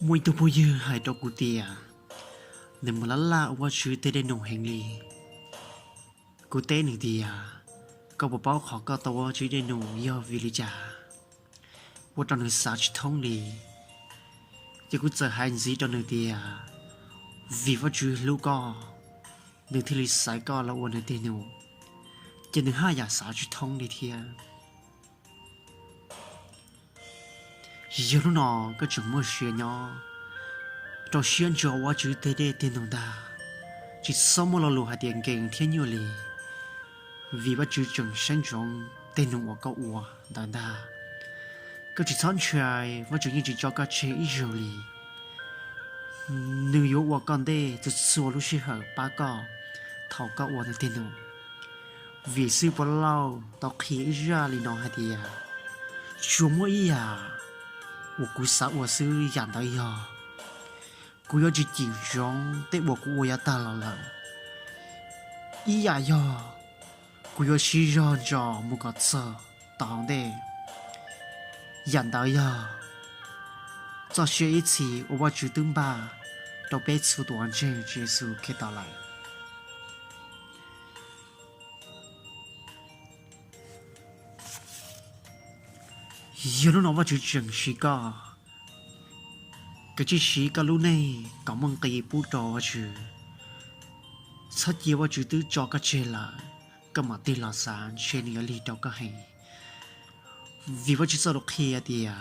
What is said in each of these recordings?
Muaj ib tug phooj ywg hais rau kuv tias nws mus laj laj ua Vajtswv tej dej num heev li. Kuv teb nws tias, koj puas paub qhov koj tau ua Vajtswv dej num yog vim li cas? Ua rau nws xav tsis thoob li. Ces kuv txawm hais ntxiv rau nws tias, vim Vajtswv hlub koj, nws thiaj li xaiv koj los ua nws dej num. Ces nws haj yam xav tsis thoob li thiab. Yog hnub no koj tseem muaj sia nyob, rau siab ntso ua Vajtswv tej dej tej num ntag, tsis txhob muaj lo lus hais tias nkees thiab nyuaj li, vim Vajtswv tseem saib ntsoov tej num uas koj ua ntawd ntag. Koj tsis txhob ntshai, Vajtswv yeej tsis tso koj tseg ib zaug li. Nws yuav ua koj ntej txhua txhua lub sij hawm pab koj thaum koj ua nws tej num. Vim xib hwb Paulus tau qhia ib zaj li no hais tias, tsuas muaj ib yam uas kuv xav ua xwb, yam ntawd yog kuv yuav tsis cim ntsoov tej uas kuv ua yav tag los lawm. Ib yam yog kuv yuav siv zog ntsos mus kom txog tom ntej. Yam ntawd yog txoj sia ib txhis uas Vajtswv twb npaj rau peb txhua tus uas ntseeg Tswv Yexus Khetos lawm. Yog hnub no Vajtswv tseem siv koj, koj cia li siv koj lub neej kom muaj nqis pub rau Vajtswv. Txhob cia Vajtswv twb tso koj tseg lawm, koj mam tig los xav ntshe nws yuav lig rau koj heev. Vim Vajtswv txoj lus qhia tias,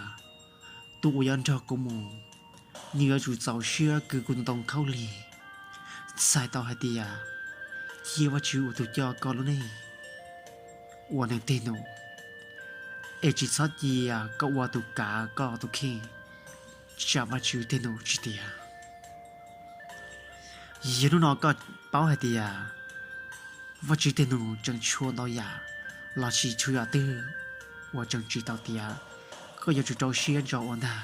tus uas yuav nrog kuv mus, nws yuav tsum txaus siab kwv kuv tus ntoo khaub lig. Txhais tau hais tias, cia Vajtswv ua tus coj koj lub neej ua nws tej num, es tsis txhob cia koj ua tus kav koj tus kheej tsa Vajtswv tej num tsis tiav. Yog hnub no koj paub hais tias Vajtswv tej num tseem tshuav ntau yam, los sis tshuav yam twg uas tseem tsis tau tiav, koj yuav tsum rau siab ntso ua ntag.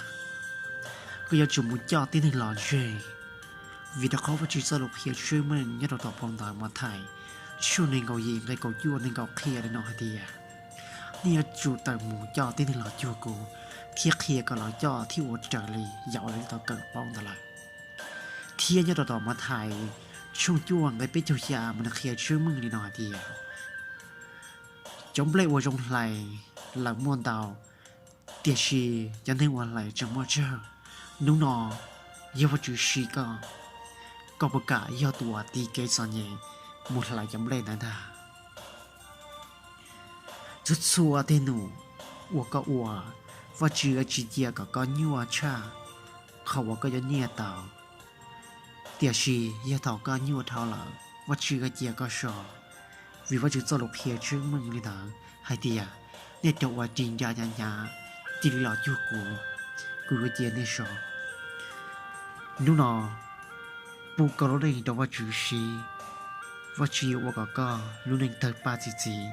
Koj yuav tsum mus coj tib neeg los ntseeg, vim rau qhov Vajtswv txoj lus qhia tseeb meej nyob rau tom phau ntawv Mathais tshooj nees nkaum yim nqe kaum cuaj nees nkaum qhia li no hais tias, nej yuav tsum tawm mus coj tib neeg los cuag kuv, thiab qhia kom lawv coj thiab ua raws li yam uas lawv tau kawm paub ntawd lawm. Thiab nyob rau tom Mathais tshooj cuaj nqe peb caug xya mas nws qhia tseeb meej li no hais tias, cov nplej uas zoo hlais lawm muaj ntau, tiam sis cov neeg uas hlais tseem muaj tsawg. Hnub no yog Vajtswv siv koj, koj puas kam yog tus uas tiv kev txom nyem mus hlais cov nplej ntawd ntag? Txhua txhua tej num uas koj ua, Vajtswv yuav tsis cia kom koj nyuaj tshaj qhov uas koj yuav nyiaj tau. Tiam sis yog thaum koj nyuaj dhau lawm, Vajtswv yuav cia koj so, vim Vajtswv txoj lus qhia tseeb meej li ntawd hais tias, nej cov uas ris nra hnyav hnyav, cia li los cuag kuv, kuv yuav cia nej so. Hnub no pub koj lub neej rau Vajtswv siv, Vajtswv yuav ua kom koj lub neej tawg paj txi txiv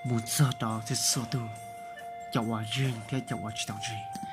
mus txog rau txhua txhua tus, cov uas ntseeg thiab cov uas tsis tau ntseeg.